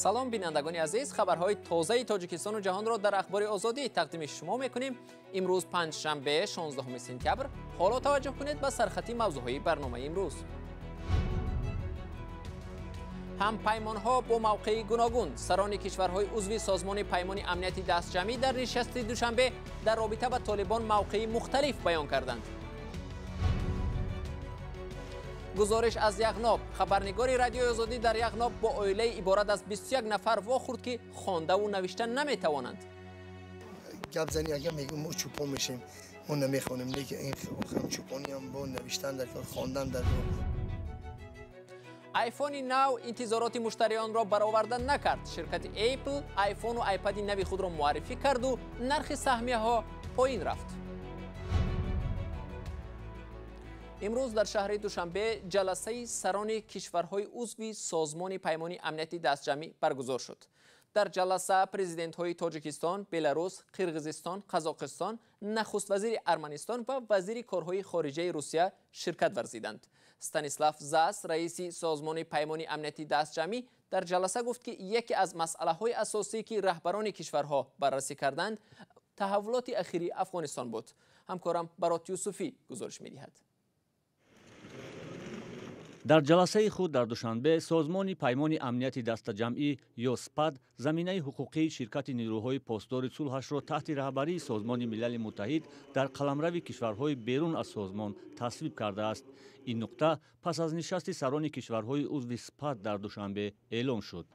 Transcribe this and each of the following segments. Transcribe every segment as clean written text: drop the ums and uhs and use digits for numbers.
Салом, бинандагони азиз, хабарҳои тозаи Тоҷикистону ҷаҳонро дар Ахбори Озодӣ тақдими шумо мекунем. Имрӯз панҷшанбе, 16 сентябр. Ҳоло таваҷҷӯҳ кунед ба сархати мавзӯъҳои барномаи имрӯз. Ҳампаймонҳо бо мавқеи гуногун. Сарони кишварҳои узви Созмони Паймони Амнияти Дастҷамъӣ дар нишасти Душанбе дар робита ба Толибон мавқеи мухталиф баён карданд. Гузориш аз Яғноб. Хабарнигори Радиои Озодӣ дар Яғноб бо оилаи иборат аз 21 нафар вохӯрд, ки хондаву навишта наметавонанд. Гап зани агар мегӯм, мо чӯпон мешем, мо намехонем, лекин ин чӯпониам бо навиштан дар кор, хондан дар кор. Айфони нав интизороти муштариёнро бароварда накард. Ширкати Apple айфону айпади нави худро муаррифӣ карду нархи саҳмияҳо поин рафт. Имрӯз дар шаҳри Душанбе ҷаласаи сарони кишварҳои узви Созмони Паймони Амнияти Дастҷамъӣ баргузор шуд. Дар ҷаласа президентҳои Тоҷикистон, Беларус, Қирғизистон, Қазоқистон, нахуствазири Арманистон ва вазири корҳои хориҷаи Русия ширкат варзиданд. Станислав Зас, раиси Созмони Паймони Амнияти Дастҷамъӣ, дар ҷаласа гуфт, ки яке аз масъалаҳои асосӣ, ки раҳбарони кишварҳо баррасӣ карданд, таҳаввулоти ахири Афғонистон буд. Ҳамкорам Барот Юсуфӣ гузориш медиҳад. Дар ҷаласаи худ дар Душанбе Созмони Паймони Амнияти Дастаҷамъӣ ё СПАД заминаи ҳуқуқии ширкати нирӯҳои посдори сулҳашро таҳти раҳбарии Созмони Милали Муттаҳид дар қаламрави кишварҳои берун аз созмон тасвиб кардааст. Ин нуқта пас аз нишасти сарони кишварҳои узви СПАД дар Душанбе эълон шуд.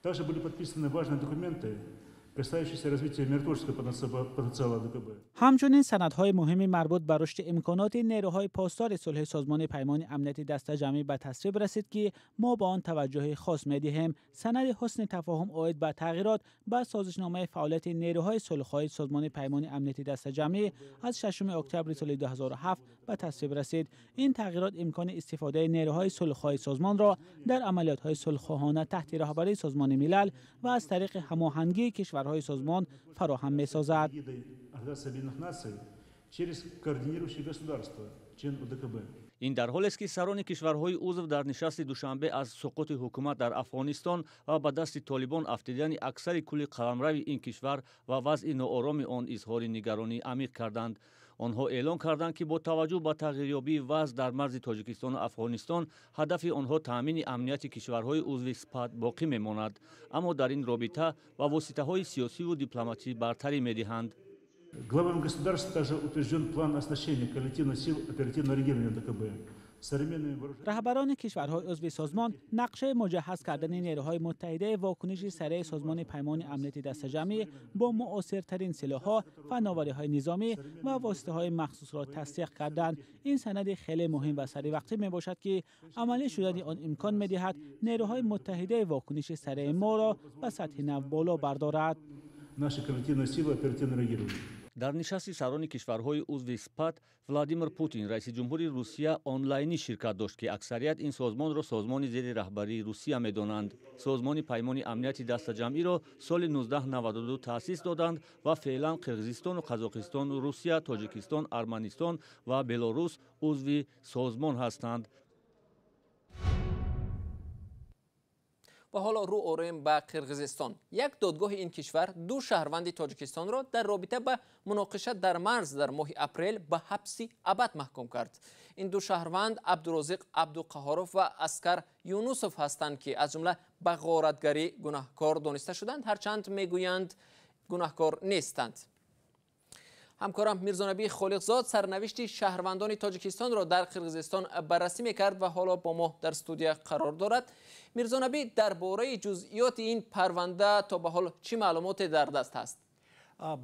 Также были подписаны важные документы, касающиеся развития миротворческого потенциала ОДКБ. Ҳамчунин санадҳои муҳими марбут ба рушди имконоти нерӯҳои посдори сулҳи Созмони Паймони Амнияти Дастаҷамъӣ ба тасвиб расид, ки мо ба он таваҷҷӯҳи хос медиҳем. Санади ҳусни тафоҳум оид ба тағйирот ба созишномаи фаъолияти нерӯҳои сулҳхоҳи Созмони Паймони Амнияти Дастаҷамъӣ аз 6 октябри соли 2007 ба тасвиб расид. Ин тағйирот имкони истифодаи нерӯҳои сулҳхоҳи созмонро дар амалиётҳои сулҳхоҳона таҳти роҳбарии Созмони Милал ва аз тариқи ҳамоҳангии кишварҳои созмон фароҳам месозад. Организации Объединенных Наций через координирующее государство, член ОДКБ. Ин дар ҳолест, ки сарони кишварҳои узв дар нишасти Душанбе аз суқути ҳукумат дар Афғонистон ва ба дасти Толибон афтидани аксари кулли қаламрави ин кишвар ва вазъи ноороми он изҳори нигаронии амиқ карданд. Онҳо эълон карданд, ки бо таваҷҷӯҳ ба тағйирёбии вазъ дар марзи Тоҷикистону Афғонистон ҳадафи онҳо таъмини амнияти кишварҳои узви СПАД боқӣ мемонад, аммо дар ин робита ба воситаҳои сиёсиву дипломатӣ бартарӣ медиҳанд. Главами государств также утвержден план оснащения коалитивных сил оперативного реагирования ОДКБ современными вооружениями. Раҳбарони кишварҳои узви созмон нақшаи муҷаҳҳаз кардани нерӯҳои муттаҳидаи вокуниши сареи Созмони Паймони Амнияти Дастаҷамъӣ бо муосиртарин силоҳҳо, фановариҳои низомӣ ва воситаҳои махсусро тасдиқ карданд. Ин санади хеле муҳим ва саривақтӣ мебошад, ки амалӣ шудани он имкон медиҳад нерӯҳои муттаҳидаи вокуниши сареи моро ба сатҳи нав боло бардорад. Наши коалитивные силы оперативного реагирования. Дар нишасти сарони кишварҳои узви СПАД Владимир Путин, раиси ҷумҳури Русия, онлайнӣ ширкат дошт, ки аксарият ин созмонро созмони зери раҳбарии Русия медонанд. Созмони Паймони Амнияти Дастаҷамъиро соли 1992 таъсис доданд ва феълан Қирғизистону Қазоқистону Русия, Тоҷикистон, Арманистон ва Белорус узви созмон ҳастанд. Ва ҳоло рӯ орем ба Қирғизистон. Як додгоҳи ин кишвар ду шаҳрванди Тоҷикистонро дар робита ба муноқиша дар марз дар моҳи апрел ба ҳабси абад маҳкум кард. Ин ду шаҳрванд Абдурозиқ Абдуқаҳоров ва Аскар Юнусов ҳастанд, ки аз ҷумла ба ғоратгарӣ гунаҳкор дониста шуданд, ҳарчанд мегӯянд, гунаҳкор нестанд. Ҳамкорам Мирзонабӣ Холиқзод сарнавишти шаҳрвандони Тоҷикистонро дар Қирғизистон баррасӣ мекард ва ҳоло бо мо дар студия қарор дорад. Мирзонабӣ, дар бораи ҷузъиёти ин парванда то ба ҳол чӣ маълумоте дар даст ҳаст?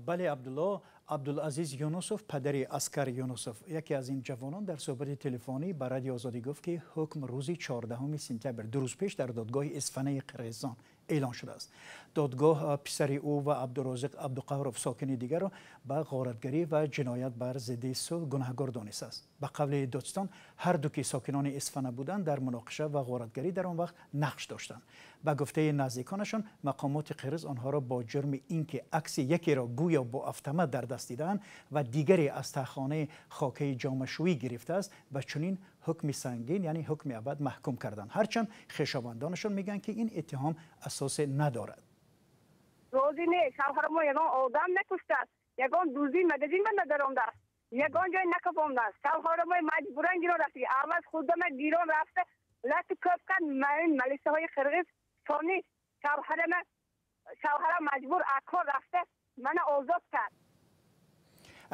Бале, Абдулло. Абдулазиз Юнусов, падари Аскар Юнусов, яке аз ин ҷавонон, дар суҳбати телефонӣ ба Радио Озодӣ гуфт, ки ҳукм рӯзи 14 сентябр, 2 рӯз пеш, дар додгоҳи Исфанаи Қирғизистон эълон шудааст. Додгоҳ писари ӯ ва Абдурозиқ Абдуқаҳоров, сокини дигарро, ба ғоратгарӣ ва ҷиноят бар зидди сулҳ гунаҳгор донистааст. Ба қавли додстон, ҳар ду, ки сокинони Исфана буданд, дар муноқиша ва ғоратгарӣ дар он вақт нақш доштанд. Ба гуфтаи наздиконашон, мақомоти қирғиз онҳоро бо ҷурми ин ки акси якеро гӯё бо автомат дар даст дидаанд ва дигаре аз таҳхонаи хокаи ҷомашӯӣ гирифтааст, ба чунин ҳукми сангин, яъне ҳукми абад маҳкум карданд. Ҳарчанд хешовандонашон мегӯянд, ки ин иттиҳом асосе надорад. Розӣ не, шавҳарамо ягон одам накуштааст, ягон дуздӣ магазин ба надаромдааст, ягон ҷой накафондааст. Шавҳарамо маҷбуран гирон рафта, аввал худама гирон рафта, лату кӯб кард малисаҳои қирғиз, сони шавҳарам маҷбур акор рафта, мана озод кард.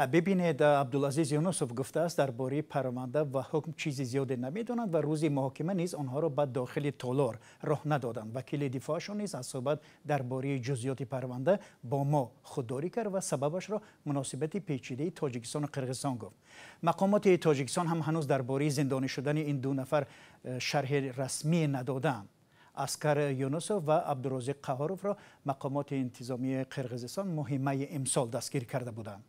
Бибинед, Абдулазиз Юнусов гуфтааст, дар бораи парванда ва ҳукм чизи зиёде намедонанд ва рӯзи муҳокима низ онҳоро ба дохили толор роҳ надоданд. Вакили дифоъашон низ аз суҳбат дар бораи ҷузъиёти парванда бо мо худдорӣ кард ва сабабашро муносибати печидаи Тоҷикистону Қирғизистон гуфт. Мақомоти Тоҷикистон ҳам ҳанӯз дар бораи зиндонӣ шудани ин ду нафар шарҳи расмӣ надодаанд. Аскар Юнусов ва Абдурозиқ Қаҳоровро мақомоти интизомии Қирғизистон моҳи майи имсол дастгир карда буданд.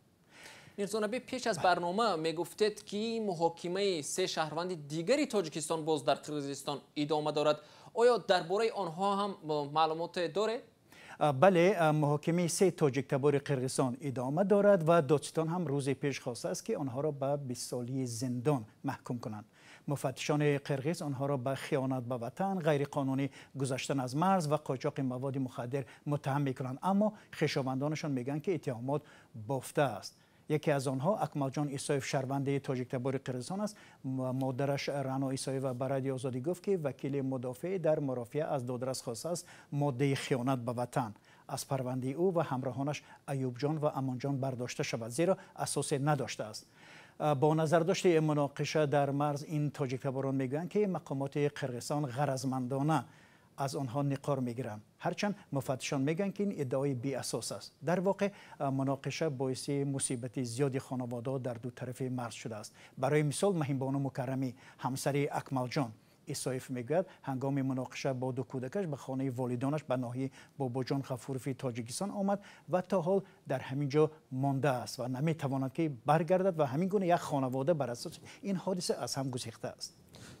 Мирзонаби, пеш аз барнома мегуфтед, ки муҳокимаи се шаҳрванди дигари Тоҷикистон боз дар Қирғизистон идома дорад. Оё дар бораи онҳо ҳам маълумоте доред? Бале, муҳокимаи се тоҷиктабори Қирғизистон идома дорад ва додситон ҳам рӯзи пеш хостааст, ки онҳоро ба 20 солии зиндон маҳкум кунанд. Муфаттишони қирғиз онҳоро ба хиёнат ба ватан, ғайриқонунӣ гузаштан аз марз ва қочоқи маводи мухаддир муттаҳам мекунанд, аммо хешовандонашон мегӯянд, ки иттиҳомот бофта аст. Яке аз онҳо Акмалҷон Исоев, шаҳрванди тоҷиктабори Қирғизистон аст. Модараш Рано Исоева ба Радиои Озодӣ гуфт, ки вакили мудофеъ дар мурофиа аз додрас хостааст моддаи хиёнат ба ватан аз парвандаи ӯ ва ҳамроҳонаш Аюбҷон ва Амонҷон бардошта шавад, зеро асосе надоштааст. Бо назардошти муноқиша дар марз, ин тоҷиктаборон мегӯянд, ки мақомоти Қирғизистон ғаразмандона аз онҳо никор мегиранд. Ҳарчанд муфаттишон мегӯянд, ки ин иддаои беасос аст. Дар воқеъ, муноқиша боиси мусибати зиёди хонаводаҳо дар ду тарафи марз шудааст. Барои мисол, Маҳимбону Мукаррамӣ, ҳамсари Акмалҷон Исоев, мегӯяд, ҳангоми муноқиша бо ду кӯдакаш ба хонаи волидонаш ба ноҳияи Бобоҷон Ғафурови Тоҷикистон омад ва то ҳол дар ҳамин ҷо мондааст ва наметавонад, ки баргардад, ва ҳамин гуна як хонавода бар асоси ин ҳодиса аз ҳам гусехтааст.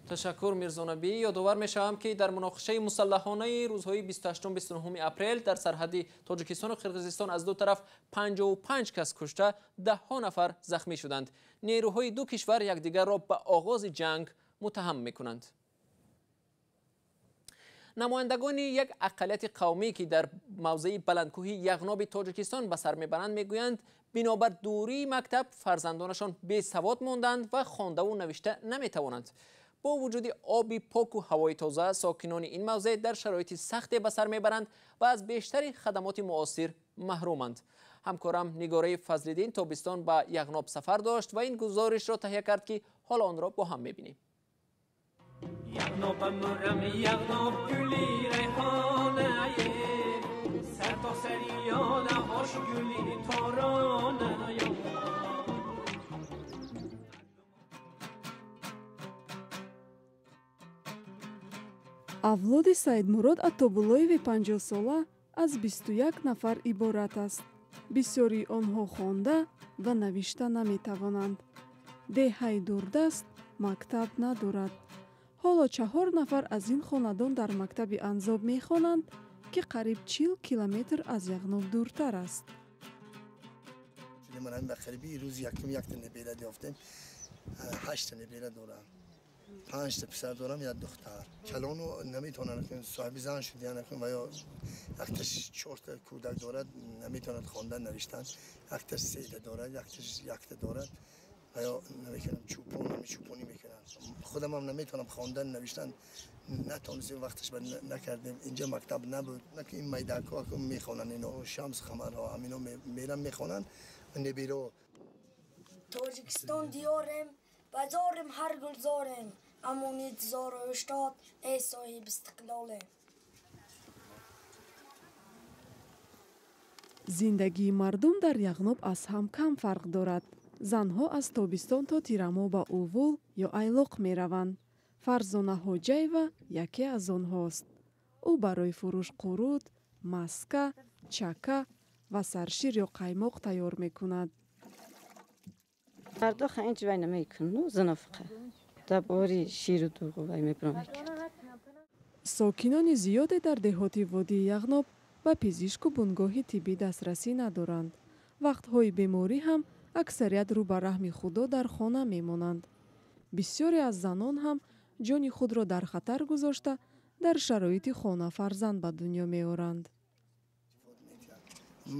Ташаккур, Мирзонабӣ. Ёдовар мешавам, ки дар муноқишаи мусаллаҳонаи рӯзҳои 28-29 апрел дар сарҳади Тоҷикистону Қирғизистон аз ду тараф 55 кас кушта, даҳҳо нафар захмӣ шуданд. Нерӯҳои ду кишвар якдигарро ба оғози ҷанг муттаҳам мекунанд. Намояндагони як ақаллияти қавмӣ, ки дар мавзеи баландкӯҳи Яғноби Тоҷикистон ба сар мебаранд, мегӯянд, бинобар дурии мактаб фарзандонашон бесавод монданд ва хондаву навишта наметавонанд. Бо вуҷуди оби поку ҳавои тоза, сокинони ин мавзеъ дар шароити сахте ба сар мебаранд ва аз бештари хадамоти муосир маҳруманд. Ҳамкорам Нигораи Фазлиддин тобистон ба Яғноб сафар дошт ва ин гузоришро таҳия кард, ки ҳоло онро бо ҳам мебинем. Яғнобам, Яғноб гули райҳонае, сартосари ёнаҳош гули тороная. Авлоди Саидмурод Аттобуллоеви 50-сола аз 21 нафар иборат аст. Бисёрии онҳо хонда ва навишта наметавонанд. Деҳаи дурдаст мактаб надорад. Ҳоло чаҳор нафар аз ин хонадон дар мактаби Анзоб мехонанд, ки қариб 40 километр аз Яғноб дуртар аст. Ман ба қариби рӯзи якум якта небера ёфтем. Ҳашта небера дорам, панҷта писар дорам, як духтар. Калону наметавонанд, соҳиби зан шуд ва ё якташ чорта кӯдак дорад, наметавонад хондан, навиштан. Якташ сета дорад, якташ якта дорад ва ё намекунам, чӯпон, чӯпонӣ мекунанд. Худам ҳам наметавонам хондан, навиштан, натонистем, вақташ ба накардем. Инҷа мактаб набуд. Ин майдакҳо мехонанд, ино Шамс, Қамарҳо, ҳамино меран, мехонанд, неберо. Тоҷикистон диёрем, базорем, ҳар гулзорем, амонитзору уштод, эй соҳиби истиқлолем. Зиндагии мардум дар Яғноб аз ҳам кам фарқ дорад. Занҳо аз тобистон то тирамоҳ ба увул ё айлоқ мераванд. Фарзона Ҳоҷаева яке аз онҳост. Ӯ барои фурӯш қурут, маска, чака ва саршир ё қаймоқ тайёр мекунад. Мардо инҷ вай намекунну, занофиқа дабори ширу дуғу вай мебурам мекард. Сокинони зиёде дар деҳоти водии Яғноб ба пизишку бунгоҳи тиббӣ дастрасӣ надоранд. Вақтҳои беморӣ ҳам аксарият рӯ ба раҳми Худо дар хона мемонанд. Бисёре аз занон ҳам ҷони худро дар хатар гузошта, дар шароити хона фарзанд ба дунё меоранд.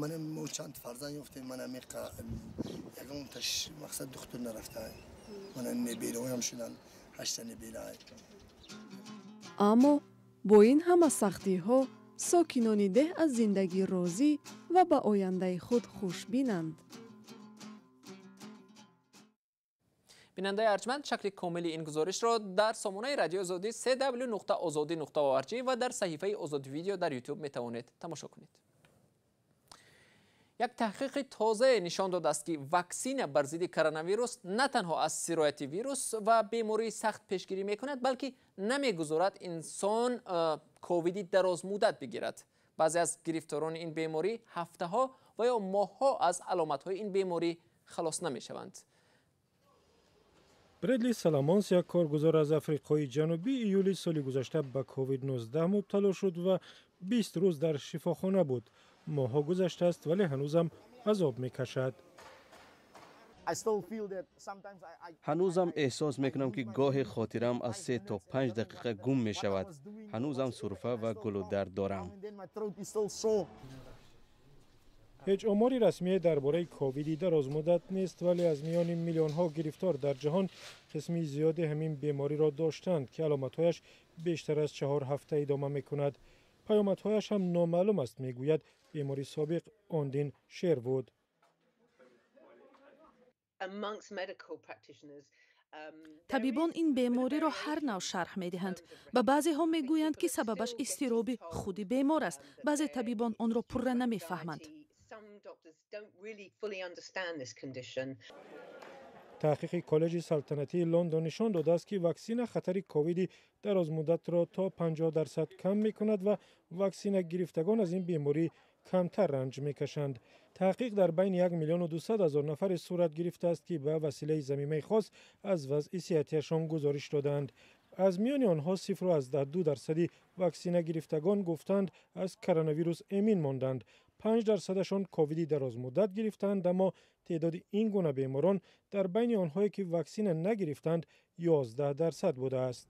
Манам мо чанд фарзанд ёфтем, манам ягонташ мақсад духтур нарафта. Манам небераҳоям шуданд, 8 небера. Аммо бо ин ҳама сахтиҳо сокинони деҳ аз зиндагӣ розӣ ва ба ояндаи худ хушбинанд. Бинандаи арҷманд, шакли комили ин гузоришро дар сомонаи радиои Озодӣ cw.ozodi.org ва дар саҳифаи Озодӣ видео дар YouTube метавонед тамошо кунед. Як таҳқиқи тозае нишон додааст, ки ваксина бар зидди коронавирус на танҳо аз сирояти вирус ва бемории сахт пешгирӣ мекунад, балки намегузорад инсон ковиди дарозмуддат бигирад. Баъзе аз гирифторони ин беморӣ ҳафтаҳо ва ё моҳҳо аз аломатҳои ин беморӣ халос намешаванд. Бредли Саламонс, як коргузор аз Африқои Ҷанубӣ, июли соли гузашта ба COVID-19 мубтало шуд ва 20 рӯз дар шифохона буд. Моҳҳо гузаштааст, вале ҳанӯзам азоб мекашад. Ҳанӯзам эҳсос мекунам, ки гоҳе хотирам аз 3 то 5 дақиқа гум мешавад. Ҳанӯзам сурфа ва гулудард дорам. Ҳеҷ омори расмие дар бораи ковиди дарозмуддат нест, вале аз миёни миллионҳо гирифтор дар ҷаҳон қисми зиёде ҳамин бемориро доштанд, ки аломатҳояш бештар аз 4 ҳафта идома мекунад. Паёмадҳояш ҳам номаълум аст, мегӯяд бемори собиқ Ондин Шервуд. Табибон ин бемориро ҳар нав шарҳ медиҳанд. Ба баъзеҳо мегӯянд, ки сабабаш изтироби худи бемор аст. Баъзе табибон онро пурра намефаҳманд. Таҳқиқи коллеҷи салтанатии Лондон нишон додааст, ки ваксина хатари ковиди дарозмуддатро то 50% кам мекунад ва ваксина гирифтагон аз ин беморӣ камтар ранҷ мекашанд. Таҳқиқ дар байни 1 200 000 нафаре сурат гирифтааст, ки ба василаи замимаи хос аз вазъи сиҳатияшон гузориш додаанд. Аз миёни онҳо 0,2% ваксина гирифтагон гуфтанд аз коронавирус эмин монданд. 5%-шон ковиди дарозмуддат гирифтанд, аммо теъдоди ин гуна беморон дар байни онҳое ки ваксина нагирифтанд 11% будааст.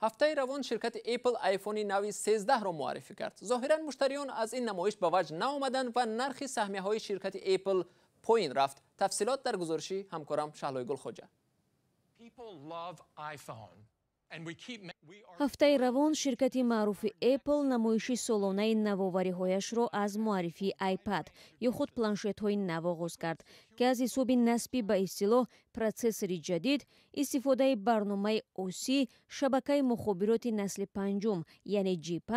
Ҳафтаи равон ширкати Apple iPhone нави 13-ро муаррифӣ кард. Зоҳиран муштариён аз ин намоиш ба ваҷд наомаданд ва нархи саҳмияҳои ширкати Apple поин рафт. Тафсилот дар гузориши ҳамкорам Шаҳлои Гулхоҷа. Ҳафтаи равон ширкати маъруфи Apple намоиши солонаи навовариҳояшро аз муаррифии iPad ё худ планшетҳои нав оғоз кард, ки аз ҳисоби насби ба истилоҳ протсессори ҷадид, истифодаи барномаи OS, шабакаи мухобироти насли панҷум яъне G5,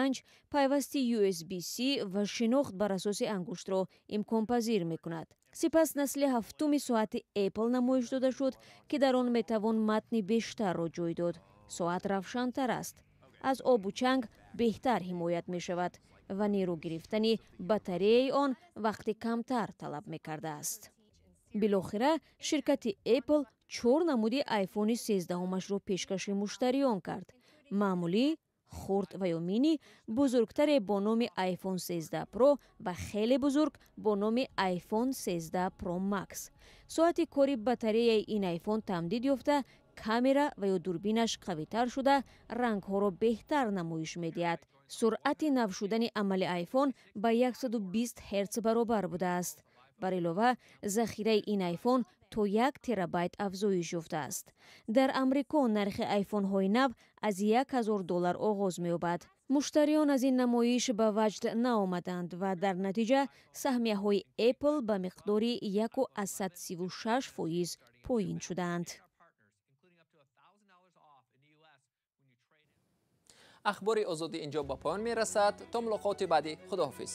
пайвасти USB-C ва шинохт бар асоси ангуштро имконпазир мекунад. Сипас насли ҳафтуми соати Apple намоиш дода шуд, ки дар он метавон матни бештарро ҷой дод. Соат равшантар аст, аз обу чанг беҳтар ҳимоят мешавад ва нерӯ гирифтани батареяи он вақти камтар талаб мекардааст. Билохира ширкати Apple 4 намуди iPhone 13-умашро пешкаши муштариён кард. Маъмулӣ, хурд ва ё мини, бузургтаре бо номи iPhone 13 Pro ва хеле бузург бо номи iPhone 13 Pro Max. Соати кори батареяи ин iPhone тамдид ёфта, камера ва ё дурбинаш қавитар шуда, рангҳоро беҳтар намоиш медиҳад. Суръати нав шудани амали iPhone ба 120 Гц баробар будааст. Бар илова, захираи ин iPhone то 1 терабайт афзоиш ёфтааст. Дар Амрико нархи айфонҳои нав аз $1000 оғоз меёбад. Муштариён аз ин намоиш ба ваҷд наомаданд ва дар натиҷа саҳмияҳои Apple ба миқдори 1,36% поин шудаанд. Ахбори Озодӣ инҷо ба поён мерасад. То мулоқоти баъдӣ, худоҳофиз.